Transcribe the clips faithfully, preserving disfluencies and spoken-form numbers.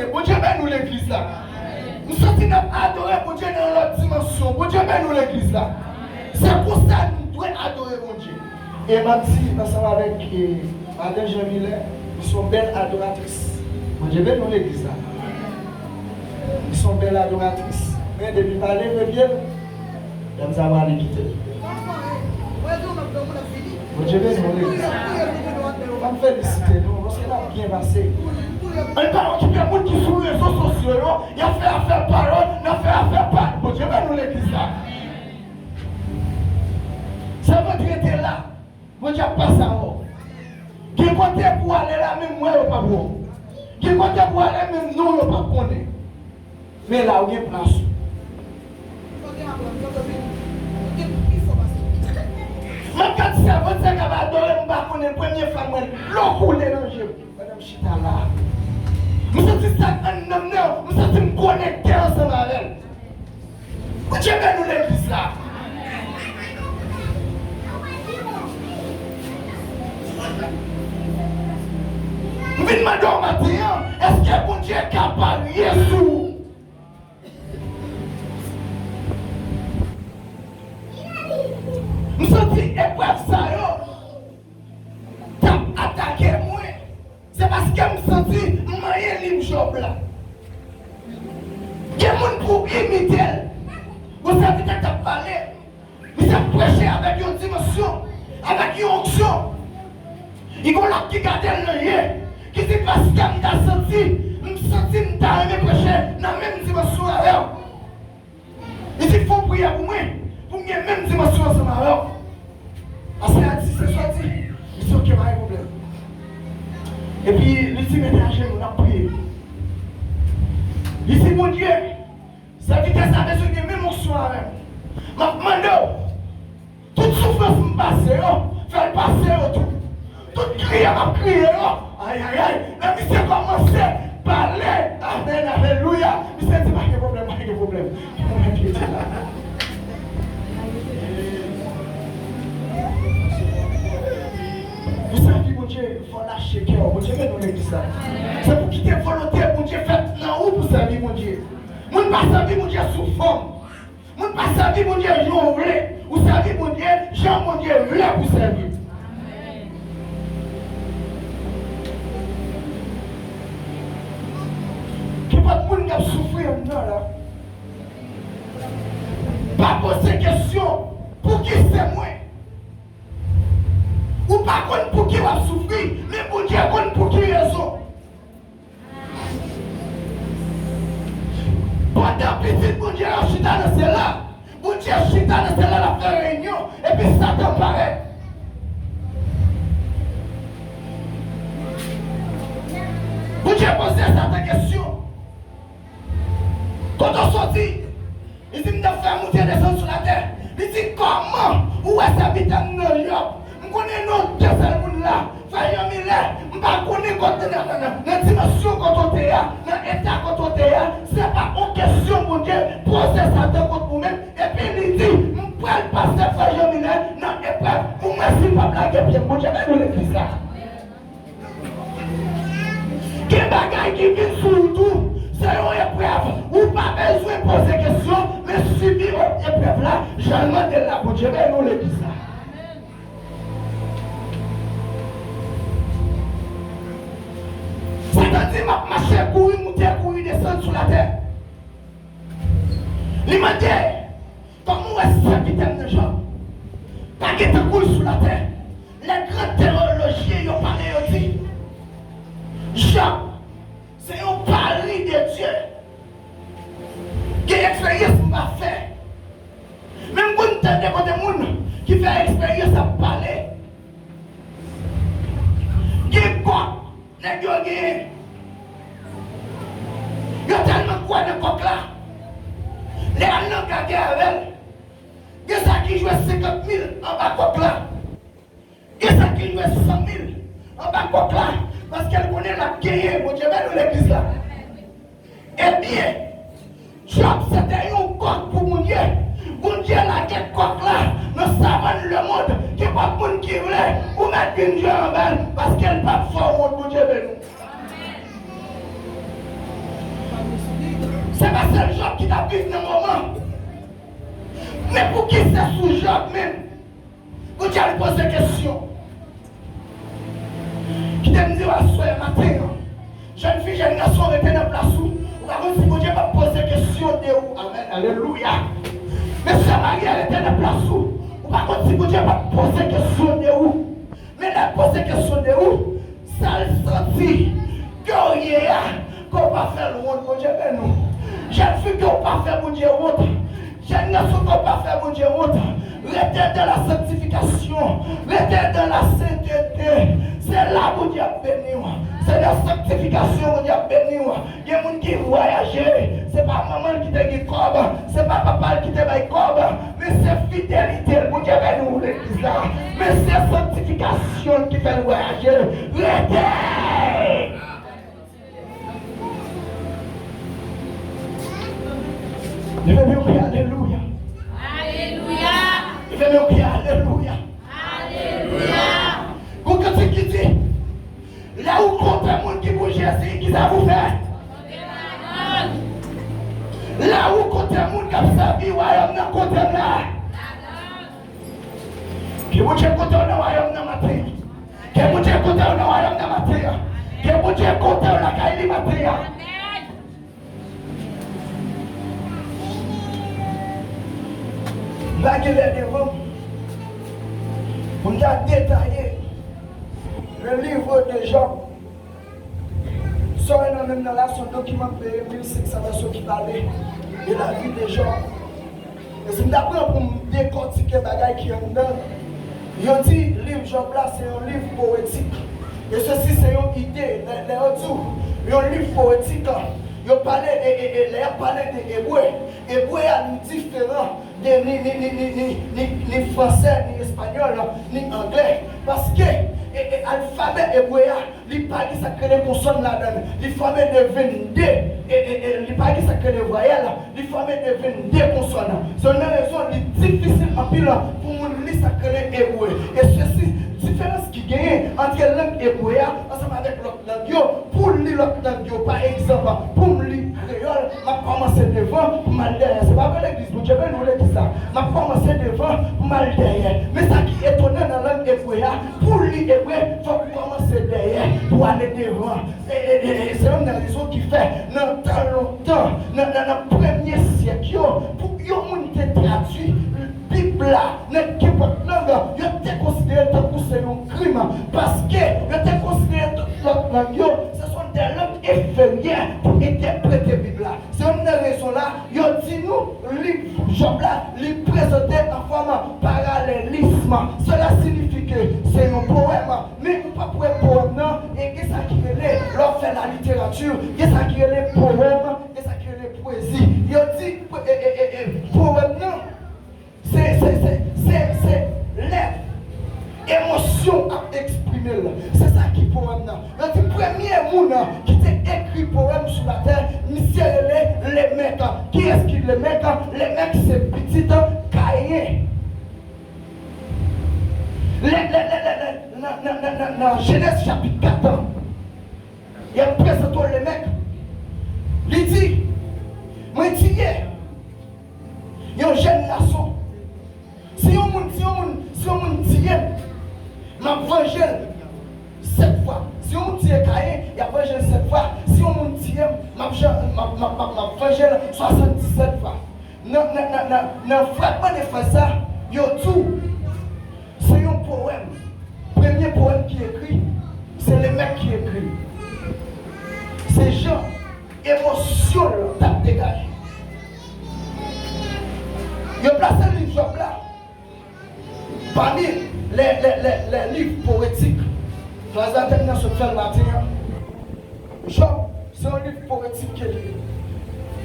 Bondye beni w legliz la. M santi n ap adore Bondye nan yon lòt dimansyon. Bondye beni w legliz la. Se konsa nou dwe adore Bondye. E m ap di ansanm avèk, eh, Madan Jean Miller, li se yon bèl adoratris. Bondye beni w legliz la. Li se yon bèl adoratris. Men depi m pa leve pye l, Dam sa prale kite l. Bondye beni w legliz. Ann felisite nou, paske n ap byen pase. Ann pa okipe moun ki sou rezo sosyo yo, y ap fè afè pa yo, n ap fè afè pa nou. Bondye beni w legliz la. Sèvant rete la. Bondye ap pase avè w. Gen kote pou w ale la, menm wè yo p ap wè w. Gen kote pou w ale, menm non yo p ap konnen. Men la, ou gen plas ou. M ap gad sèvant sa k ap adore m, m pa konnen, premye fwa m wè dlo koule nan je m. Pandan m chita la, m santi sa k anndan m nan, m santi m konekte ansanm avè l. Bondye beni w legliz la. M vin mande w maten an, èske Bondye ka parye sou ou? M santi eprèv sa yo t ap atake mwen. Se paske m santi m manyen liv Jòb la. Gen moun pou imite l. Yon sèvitè k ap pale, misye ap preche avèk yon dimansyon, avèk yon onksyon. Li gen lòt ki gade l nan je, ki di, "Pastè, m ta santi, m santi m ta renmen preche nan menm dimansyon avè w." Li di, "Fè yon priyè pou mwen, pou m gen menm dimansyon ansanm avè w." Pastè a di, "Se sa w di?" Li di, "Oke, pa gen pwoblèm." Epi, li di, "Mete ajenou, n ap priye." Li di, "Bondye, sèvitè sa bezwen gen menm onksyon avè m. M ap mande w, tout soufrans m pase yo, fè l pase yo tou. Tout kriye m ap kriye yo." Ay, ay, ay. Lè misye kòmanse pale, amèn, alelouya, misye di, "Pa gen pwoblèm, pa gen pwoblèm." Mwen menm ki di la. Pou sèvi Bondye, fò w lache kè w. Bondye beni w legliz la. Se pou kite volonte Bondye fèt nan ou pou sèvi Bondye. Moun pa sèvi Bondye sou fòm. Moun pa sèvi Bondye jan w vle. Ou sèvi Bondye jan Bondye vle pou sèvi. Kenpòt moun k ap soufri anndan la, pa poze kesyon, "Pouki se mwen?" Ou pa konn pouki w ap soufri, men Bondye konn pou ki rezon. Pandan pitit Bondye yo chita nan syèl la, Bondye chita nan syèl la, l ap fè reyinyon, epi Satan parèt. Bondye poze Satan kesyon. Kote w soti? Li di, "M t ap fè moute desann sou latè." Li di, "Kòman ou wè sèvitè m nan Jòb? M konnen non de sèl moun la, Frè Jean Miller, m pa konnen kote nan, nan, nan, nan dimansyon kote w te a, nan eta kote w te a, se pa yon kesyon Bondye poze Satan kont ou menm." Epi li di, "M pral pase Frè Jean Miller nan eprèv pou mwen si l p ap lage pye m." Bondye beni w legliz la. Gen bagay ki vin sou ou tou, se yon eprèv. Ou pa bezwen poze kesyon, men sibi eprèv la, jan l mande l la. Bondye beni w legliz la. Satan di, "M ap mache kouri moute, kouri desann sou latè." Li mande, "Kòman w wè sèvitè m nan Jòb? Pa gen tankou l sou latè." Lè gran teyolojyen yo pale, yo di, Jòb se yon pari de Dye. Gen eksperyans m pa fè. Men m konn tande kote moun ki fè eksperyans ap pale. Gen kòk nèg yo genyen. Yo tèlman kwè nan kòk la, lè y al nan gagè avè l, gen sa ki jwe senkant mil anba kòk la. Gen sa ki jwe san mil anba kòk la, paske l konnen l ap genyen. Bondye beni w legliz la. Ebyen, Jòb se te yon kòk pou Bondye. Bondye lage kòk la nan savann lemonn. Kenpòt moun ki vle, ou mèt vin jwe anba l, paske l p ap fè w wont. Bondye beni w. Se pa sèl Jòb ki t ap viv nan moman. Men poukisa se sou Jòb menm Bondye al poze kesyon? Kite m di w aswè maten an, jèn fi, jèn gason, rete nan plas ou. Ou pa konn si Bondye p ap poze kesyon de ou. Amèn, alelouya. Mesye, marye, rete nan plas ou. Ou pa konn si Bondye p ap poze kesyon de ou. Men lè l poze kesyon de ou, sa l santi ke w ye a, ke w pa fè l wont, Bondye beni w. Jèn fi, ke w pa fè Bondye wont. Jèn gason, ke w pa fè Bondye wont. Rete dans la sanctification, rete dans la sainteté. Se la Bondye ap beni w. Se nan sanktifikasyon Bondye ap beni w. Gen moun ki vwayaje, se pa manman l ki te gen kòb, se pa papa l ki te bay kòb, men se fidelite l. Bondye beni w, legliz la. Men se sanktifikasyon l ki fè l vwayaje. Rete! Leve men w, kri alelouya. Alelouya. Leve men w, kri alelouya. Alelouya. Gon kantik ki di, lè ou kote moun ki pou Jezi, kisa pou fè? Lè ou kote moun k ap sèvi Wayòm nan, kote m la. Ke Bondye kote w nan Wayòm nan maten an. Ke Bondye kote w nan Wayòm nan maten an. Ke Bondye kote w lakay li maten an. M pa gen lè devan m pou m ta detaye le livre de Job. Sa w wè nan men m nan la, se yon dokiman k peye mil senk san vèsyon ki pale de la vi de Job. E si m ta pran pou m dekòtike bagay ki anndan l, yo di liv Jòb la se yon liv powetik. E sesi se yon ide. Lè, lè yo di w yon liv powetik, yo pale, e, e, e lè y ap pale de ebre, ebre a li diferan de ni, ni, ni fransè, ni espanyòl, ni anglè. Paske, e, e, alfabè ebre a, li pa gen sa k rele konsòn ladan l. Li fòme de vennde, e, e, e, li pa gen sa k rele vwayèl. Li fòme de vennde konsòn. Se youn nan rezon li difisil anpil pou moun li sa k rele ebre. E sesi, diferans ki genyen ant lang ebre a ansanm avèk lòt lang yo, pou li lòt lang yo, pa egzanp, pou m li kreyòl, m ap kòmanse devan pou m al dèyè. Se pa vre, legliz? Bondye beni w, legliz la. M ap kòmanse devan pou m al dèyè. Men sa ki etonan nan lang ebre a, pou li ebre, fòk ou kòmanse dèyè pou ale devan. E, e, e, e se youn nan rezon ki fè, nan tan lontan, nan, nan, nan premye syèk yo, pou yon moun te tradui Bib la nan kenpòt lang, yo te konsidere l tankou se yon krim, paske yo te konsidere tout lòt lang yo, se sont des langues inférieures pou entèprete Bib la. Se youn nan rezon la, yo di nou, liv Jòb la, li prezante an fòm paralelism. Sela siyifi ke se yon powèm, men ou p ap wè powèm nan, e gen sa ki rele, lè w fè la literati, gen sa ki rele powèm, gen sa ki rele pwezi. Yo di, e, e, e, e, powèm nan, se, se, se, se, se lè emosyon ap eksprime l. Se sa ki powèm nan. Yo di premye moun ki te ekri powèm sou latè, misye rele Lemèk. Kiyès ki Lemèk? Lemèk se pitit Kayen. Lè, lè, lè, lè, lè, nan, nan, nan, nan, nan Jenèz chapit kat, y ap prezante w Lemèk. Li di, mwen tiye yon jèn gason. Si yon moun, si yon moun, si yon moun tiye m, m ap vanje l sèt fwa. Si yon moun tiye Kayen, y ap vanje l sèt fwa. Si yon moun tiye m, m ap jan-, m ap, m ap, m ap, m ap vanje l swasanndisèt fwa. Nan, nan, nan, nan, nan fragman de fraz sa, yo di w, se yon powèm. Premye powèm ki ekri, se Lemèk ki ekri. Se jan emosyon l t ap degaje. Yo plase liv Jòb la pami lè, lè, lè, lè liv powetik. Fraz la tèm nan sot fè l maten an. Jòb, se yon liv powetik ke li ye.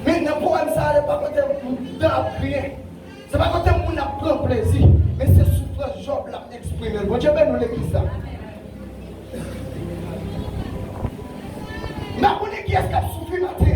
Men nan powèm sa a, se pa kote moun nan ap kriye. Se pa kote moun ap pran plezi. Men se soufrans Jòb l ap eksprime l. Bondye beni w, legliz la. M pa konnen kiyès k ap soufri maten.